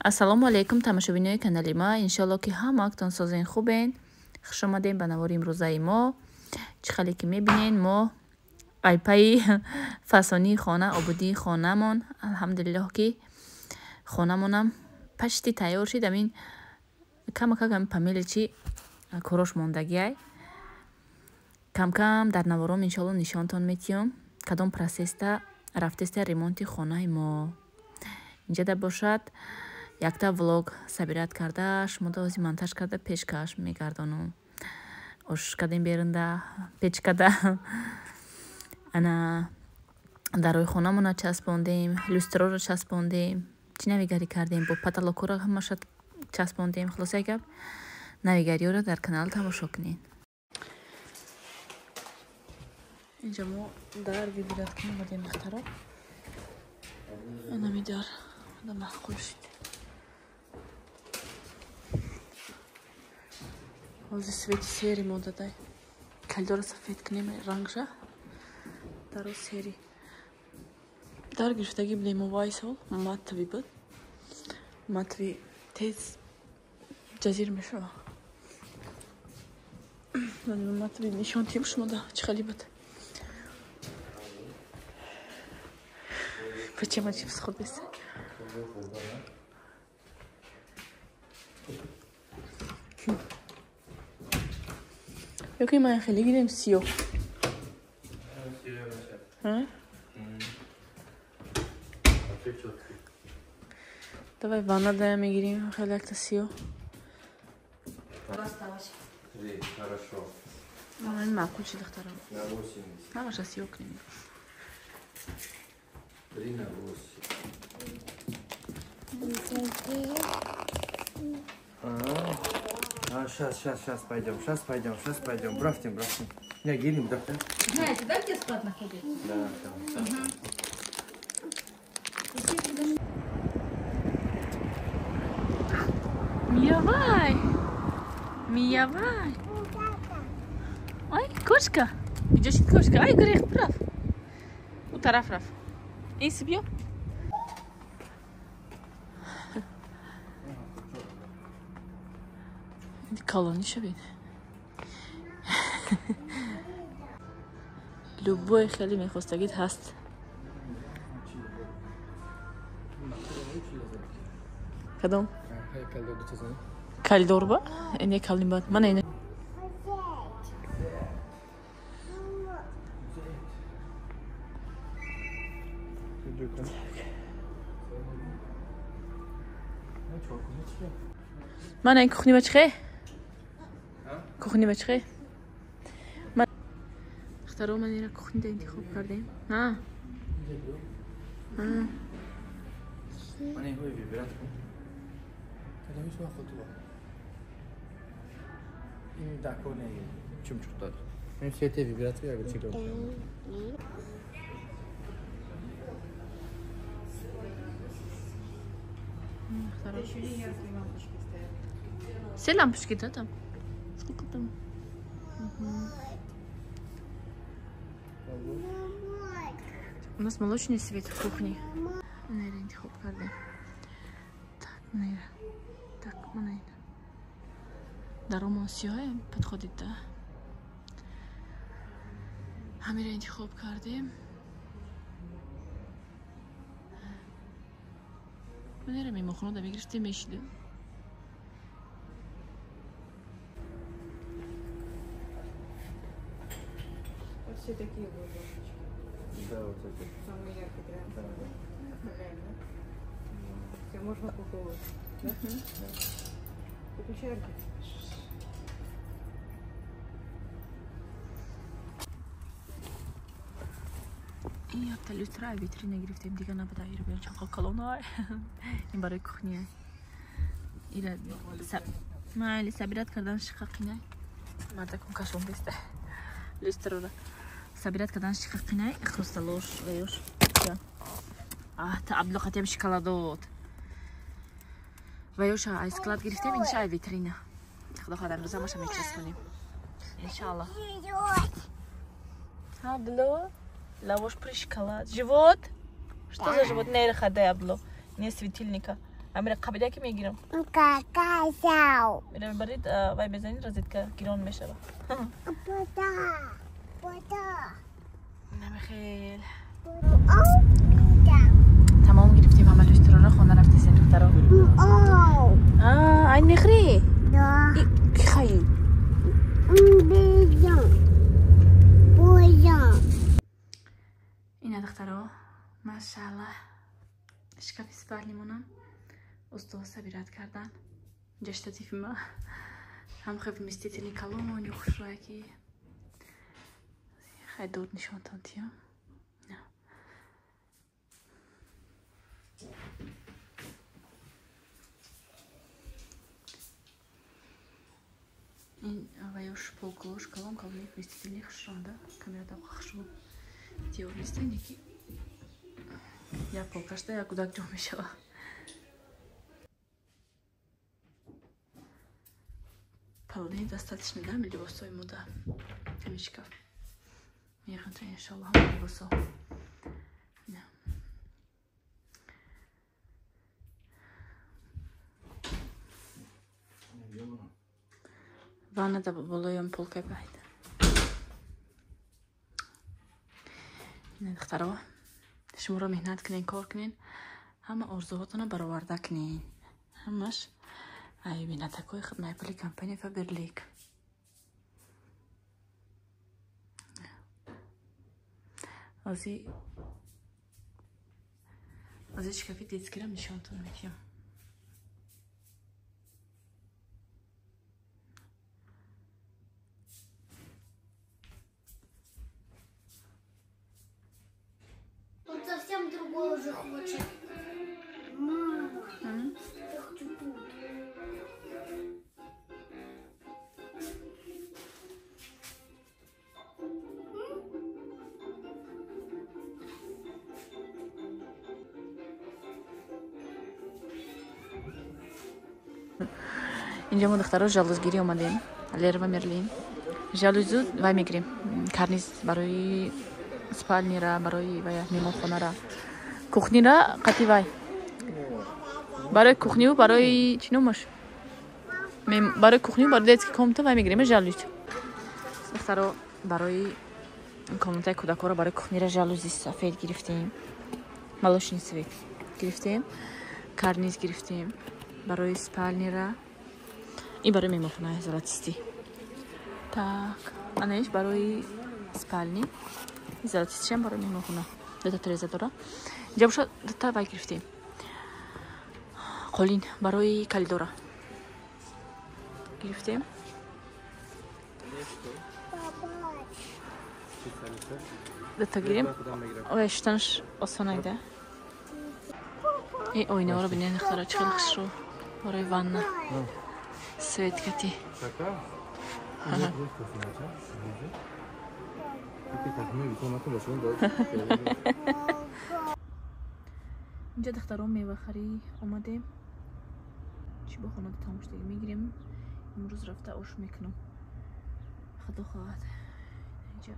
Ассалому алайкум, тамошобинои канали ма. Иншалло, ки ҳамаактон созен, хубен. Хуш омадем ба навори имрӯзаи мо. Чӣ хеле ки мебинен, мо айпаи фасонии хона, обудии хонамон. Алҳамдулиллоҳ, ки хонамонам почти тайёр шид. Амин камакак ами памеличи корош мондагиай. Камкам дар навором иншалло нишонтон метиём, кадом процесста рафтеста ремонти хонаи мо. Инҷада бошад, якта влог собирать карда, шумо дози монтаж карда пешкаш мегардонам. Ош кардем берунда печкада, ана дарои хонамона часпондем, люстроро часпондем, чӣ навигарӣ кардем, бо потолокҳоро ҳамаша часпондем. Хулосаи гап, навигариёро дар канал тамошо кунед. Инҷа мо дар выбирать кунем омадем, духтаро. Анами дар маъқул шид. Ҳозир цвети серый мо дадай. Калидорро сафед кунем рангша. Даро серый. Дар гирифтагӣ будем мо вай сол, матовый буд. Матовый тез ҷазир мешава. Матовый нишон тием шумо да чӣ хеле буд. Бачама чипс хӯрдест. Ёки ман хеле гирем сиёҳ. Давай ванна дая мегирим, хеле якта сиёҳ. Хорошо. Ман маъқул шид, духтарам. На 80. Ҳамаша сиёҳ кунем. 3 на 8. А, сейчас, сейчас, сейчас пойдем, сейчас пойдем, сейчас пойдем. Брафтим, брафтим. Не, гирим, да? Знаете, да, где склад находится? Да, там. Угу. Миявай! Миявай! Ай, кошка! Идёшь, кошка? Ай, грех, прав. У тараф раф. Ин биё. Калониша бин. Любой хеле мехостагит ҳаст. Кадом? Калидор ба? Ине калин бад. Мана ине. Мана ин кухни ба чихе? Кухни ба чихе? Духтаро, ман ира кухнида интихоб кардем. Ҳа? Ҳа. Ман ин ҳои выбирать кун. Кадомиш махул ту ба? Ин дако не, чум чуқтад. Ин цвете выбирать кун, ягон чиро. Все лампочки, да, там? Сколько там? Угу. У нас молочный свет в кухне. Наверное, интихоб кардем. Так, наверное. Так, наверное. Даромон сиёҳ подходит, да? Ҳамира интихоб кардем. Манера меҳмонхона да мегирифтем, мешидем. Вот все такие вот лампочки. Да, вот эти. Самые яркие прям. Да, да. Оставляем, да? Все, можно куклу. Да? Да. Выключай руки. Ин якта люстра витрина гирифтем, дига набуда ира биён чанқа калона. Ин барои кухня. Ира майли собирать кардан шиқа қинай. Мардакон кашон беста. Люстрора. Собирать кардан шиқа қинай, хрусталош ваёш. А, та Абдулқатиам шоколадот. Ваёша ай склад гирифтем, инша ай витрина. Худо хоҳад, имрӯза маша мечаспонем. Иншалло. Абдулло, лавош при шоколад. Живот? Что за живот? Не, хадай, Абдулло. Не светильника. Амира қабида ки мегирам. Какасау. Мира мебарид, вай мезанид, розетка гирон мешава. Бода. Бода. Намихел. Тамом гирифтем ҳама люстраро, хона рафтесем духтаро. Айн мехӯрӣ? Да. Ки хаи? Бизон. Бузон. Ина духтаро, машааллах, шкафи спальнимонам устод сабират кардан. Инҷа штативи ма ҳам хел вместительный калони хушрӯя ки хай дур нишонтон тиям. Ин ваёш полкалош калон калони вместительный хушрӯанда камера хушрӯ тиёр неста неки як полкашда як кӯдак ҷо мешава. Вполне достаточно, да, либосои мода. Ҳамин шкаф. Меғанта иншаллоҳ ҳама либосо. Ванна да болои он полкай байд. Ина духтаро, шуморо меҳнат кунен, кор кунен, ҳама орзуҳотонро бароварда кунен. Ҳамаш ай меҳнатакҳои худ майпули компания Фаберлик. Ози шкафи детскирам нишонтон медиҳам. Он совсем другой уже хочет. Мама, я хочу тут. Инҷа мо духтаро жалузгирӣ омадем. Лерва Мерлин. Жалузу вай мегирем. Карниз барои спальнира, барои вай меҳмонхонара. Кухнира қати вай. Барои кухниву барои чӣ номаш? Барои кухниву барои детский комната вай мегирем жалюз. Духтаро барои комнатаи кӯдакҳоро барои кухнира жалюзи сафед гирифтем. Молочный цвет гирифтем. Карниз гирифтем. Барои спальнира. Ин барои меҳмонхонаи золотистӣ. Так, анаиш барои спальни. Золотистишам барои меҳмонхона. Дута треза дора. Инҷа боша дута вай гирифтем. Қолин барои калидора гирифтем. Дута гирем. Ой, шуданаш осонайда. Ин оинаҳоро бинед духтаро, чӣ хеле хушрӯ барои ванна. Свет кати. Инҷа духтарон мевахарӣ омадем. Чӣ бо хона тамоштагӣ мегирем. Имрӯз рафта ош мекунам. Худо хоҳад. Инҷа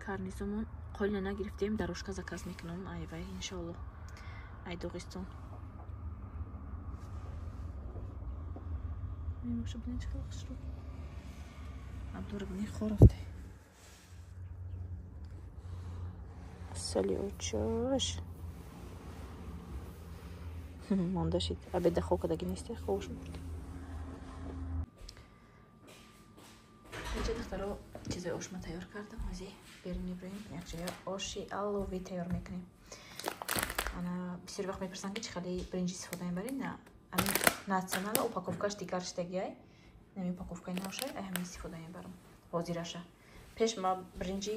карнизомон қолина нагирифтем, дарошка заказ мекунам. Ай вай, иншоаллоҳ. Ай Доғистон. Мемоша бинед чӣ хеле хушрӯ. Абдура бинед хор рафте. Соли очош. Монда шид. Абеда хоб кадаги несте, хобш бурд. Инҷа духтаро чизои ошма тайёр кардам. Ҳозир берун мебарем. Якҷоя оши алови тайёр мекунем. Ана бисёр вақт мепурсанд ки чӣ хеле биринҷ истифода мебаред. На, ами национала упаковкаш дигар шидагиай. Нами упаковкаи навшай, ай ҳамин истифода мебарам. Ҳозираша. Пеш ма биринҷи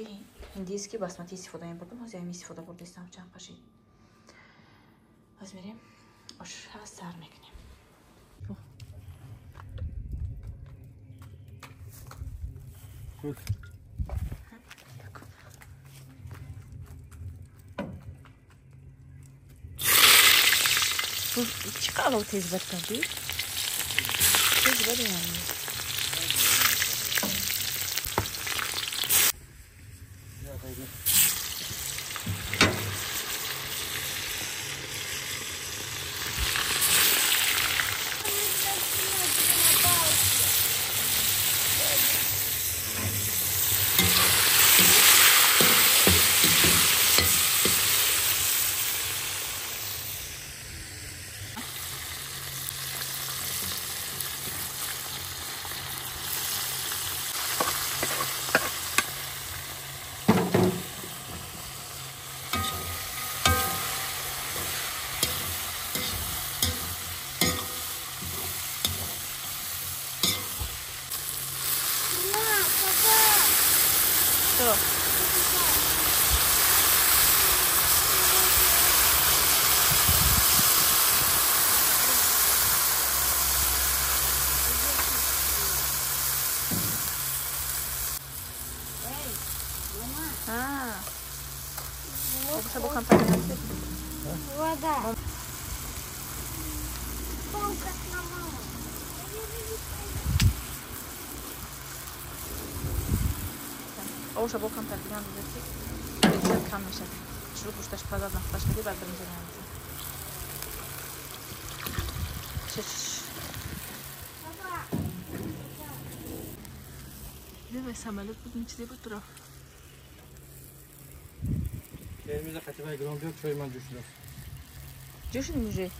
ҳиндиски басмати истифода мебурдам, ҳозир ҳамин истифода бурдистам чанд қаши. Ҳозир мерем оша сар мекунем. Чӣ қадр тез бад кардӣ? Тез бад яъне. Чего? Вода. Оша бо камтар диган дидед ки бисёр кам мешавад. Шурӯъ гӯшташ пазад нафташ кардӣ, баъд биринҷа меандозем. Давай самолёт буд, ин чизе буд туро. Elimize katıbaya gram yok, şöyle ben düşürüyorum. Düşün müjde.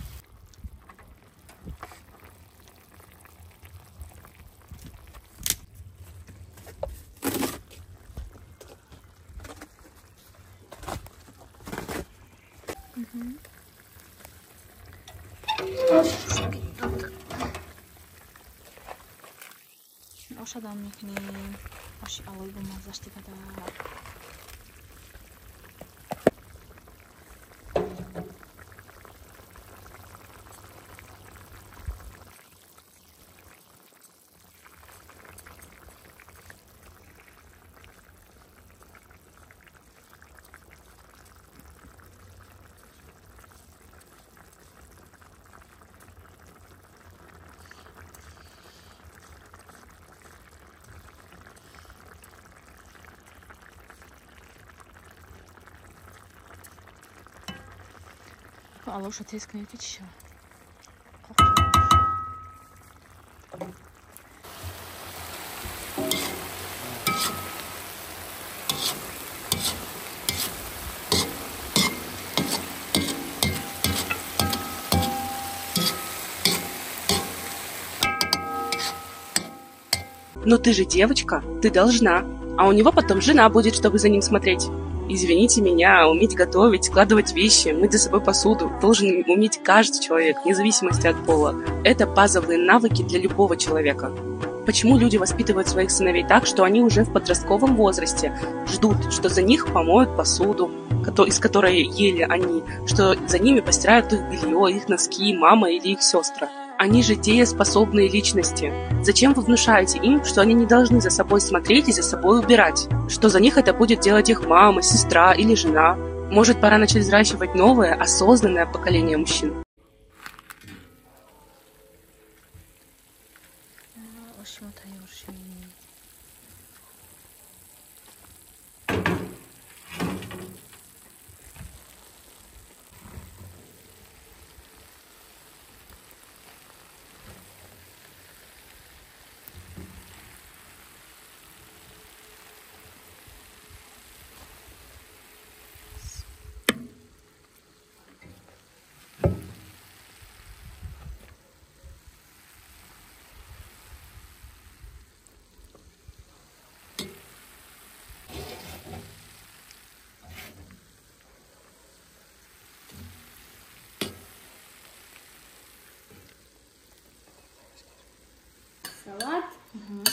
Ош адам мекунем. Оши алой бо маззаш дигада. Алоша тез кунед ки чӣ шавад. Но ты же девочка, ты должна. А у него потом жена будет, чтобы за ним смотреть. Извините меня, уметь готовить, складывать вещи, мыть за собой посуду должен уметь каждый человек, вне зависимости от пола. Это базовые навыки для любого человека. Почему люди воспитывают своих сыновей так, что они уже в подростковом возрасте ждут, что за них помоют посуду, из которой ели они, что за ними постирают их белье, их носки, мама или их сестры? Они же дееспособные личности. Зачем вы внушаете им, что они не должны за собой смотреть и за собой убирать? Что за них это будет делать их мама, сестра или жена? Может, пора начать взращивать новое, осознанное поколение мужчин? Салат. Угу.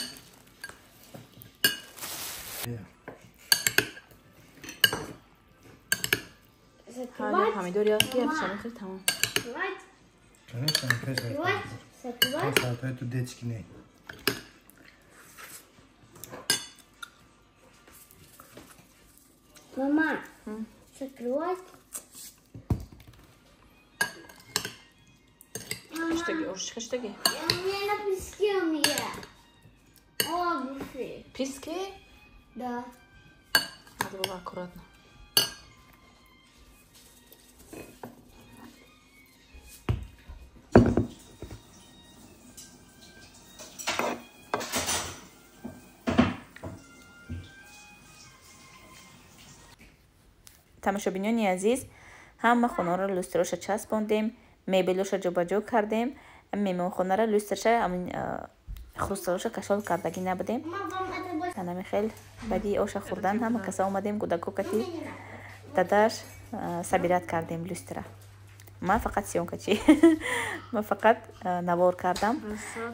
Закрывать. Помидор я съел, tamam. Закрывать. Конечно, закрывать. Закрывать. Это детский не. Мама, закрывать. Что таки? Я на песке у меня. Обувь. Песке? Да. Надо было аккуратно. Тамошобинони азиз, ҳама хонаро люстраша часпондем, мебелоша ҷобаҷо кардем, меҳмонхонаро люстраша хрусталоша кашол кардагӣ набудем. Анами хел баъди оша хӯрдан ҳама каса омадем, кӯдако кати дадаш сабират кардем люстра. Ман фақат съёмкачи, ман фақат навор кардам.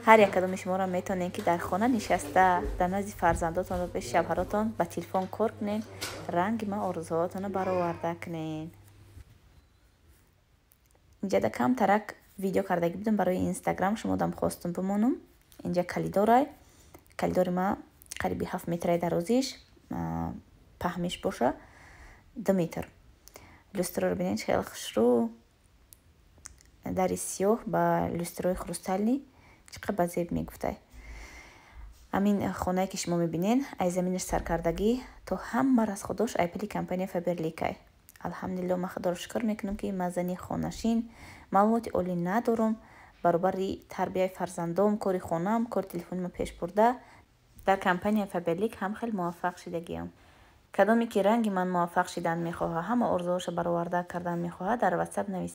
Ҳар як кадоми шуморо метавонем, ки дар хона нишаста, дар назди фарзандотон ва пеши шавҳаротон ба телефон кор кунен, ранги ман орзуҳоятонро бароварда кунен. Инҷада камтарак видео кардагӣ будам барои Инстаграм, шумодам хостум бимонам. Инҷа калидорай. Калидори ма қариби 7 метраи дарозиш, паҳмиш боша 2 метр. Люстраро бинед, хеле хушрӯ, дари сиёҳ ба люстраи хрустальный, чӣ қадр ба зеб мегуфтай. Ҳамин хонае, ки шумо мебинед, аз заминаш саркардагӣ то ҳама расходош ай пули компания Фаберликай. Алҳамдулилло, ман Худоро шукр мекунам, ки ман зани хонашин, маълумоти олӣ надорам, баробари тарбияи фарзандом, кори хонаам, кори телефонима пеш бурда, дар компания Фаберлик ҳам хеле муваффақ шидагиам. Кадоме ки ранги ман муваффақ шидан мехоҳад, ҳама орзуҳоша бароварда кардан мехоҳад, дар Ватсап навис.